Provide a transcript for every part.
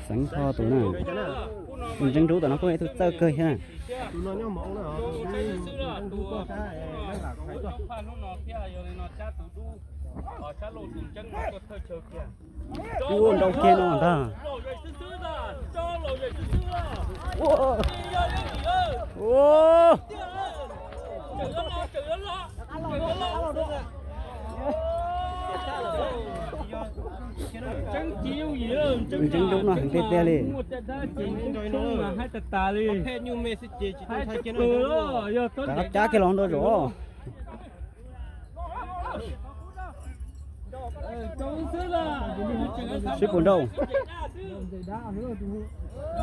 Xeev Kho tus na, tus ntseeg dub tom no kuj yog ib tug txawj kawg thiab na. Ua nrau kiag no ntag. Ntseeg dub no heev tiag tiag li. Cab kiag los ntau zog. Sib puas nrau.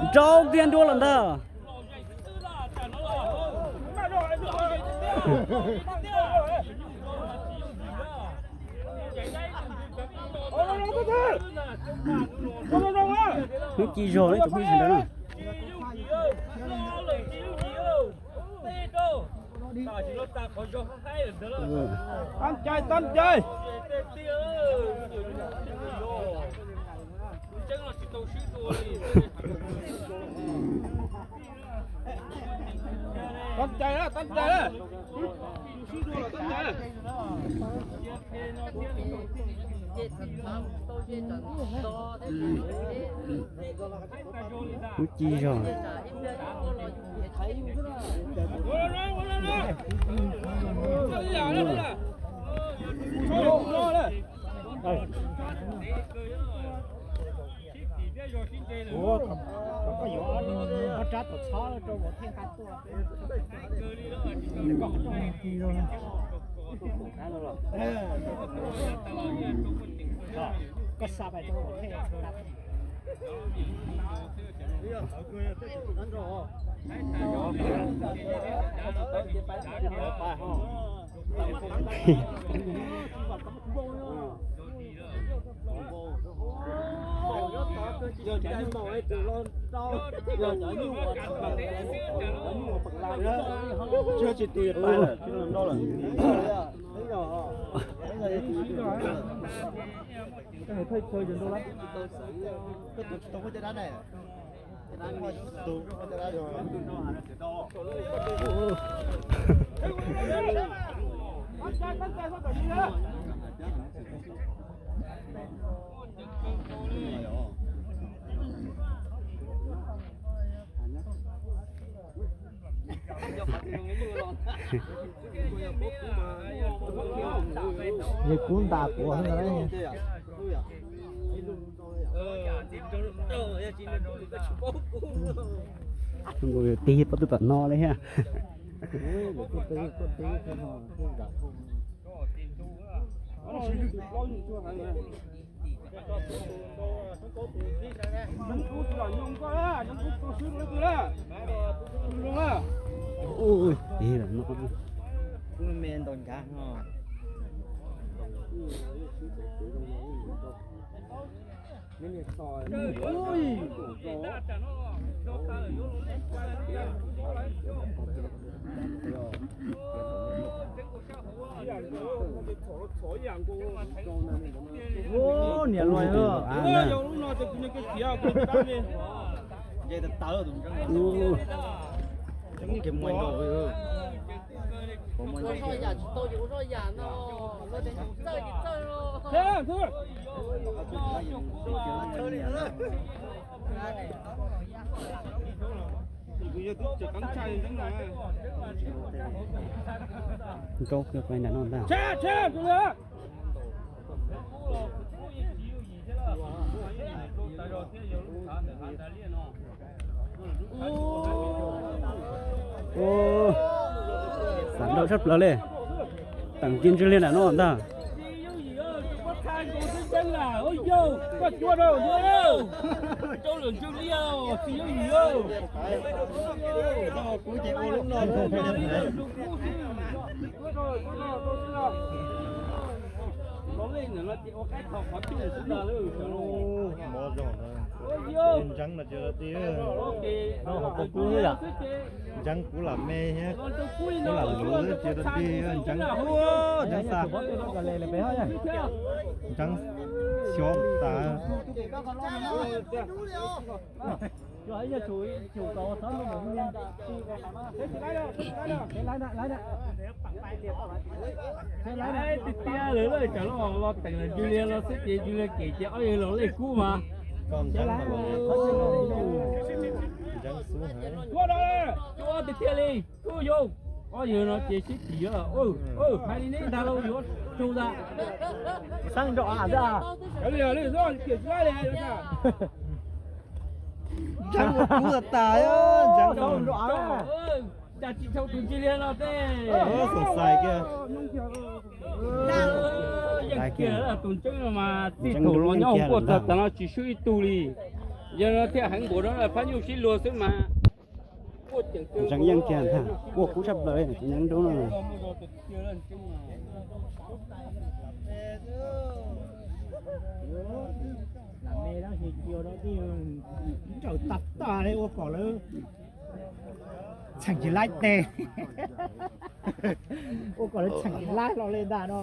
Nrau kiag ntua lawm ntag. Hnub ci zog lawm tus phooj ywg sawv daws na. Tab cai tab cai. Tab cai na, tab cai na. Hnub ci zog. Ua, koj yuav ob rab tom txhob rau vauv thiaj nqa tuaj. Koj xa pais rau vauv thiaj nqa tuaj. Tsis tus yog pais lawm, tsis los nrau lawm. Yog kub ntas puav. Tig pob tw tom no li thiab. Tig no. Niam luag. Nrau kiag pais nram no ntag. Xav nrau tshaj plaws li. Teem kiag ntswg li nram no ntag. Ntseev no ces tij, ntseev kuv lam me thiab, kuv lam luv ces tij, ntseev, ntseev xa, ntseev xyov tas. Tiag tiag lawv lawv tsam los los teem los Julian los xwb ces Julian kem ces ob yawg los lej kub mas. Ntseev, ntseev xub heev. Cuab tiag tiag li, kub yau. Ob yawg no ces sib tim, hais li neb ntag lauj, yuav tsug ntag. Xeeb nrau av xwb. Ntseev ua kub tas tas, ntseev nrau av. Cas tsis tshau tus Julian no tej. Xav xais kiag. Yeej kiag tus ntseeb no mas txij thaum los nyob hauv nkuaj txog tav no tsis swb ib tug li. Yog no thiaj heev npaum no phab nyuj sib luag xwb mas. Ntseev yeej kiag ntag, ua kub tshaj plaws li tus nyeeb nrub no. Lam me dab tsi cia dab tsi ntsawm tag tag li ua kom lawv txheem tsis laib tes, ua kom lawv txheem tsis laib hlo li ntag no.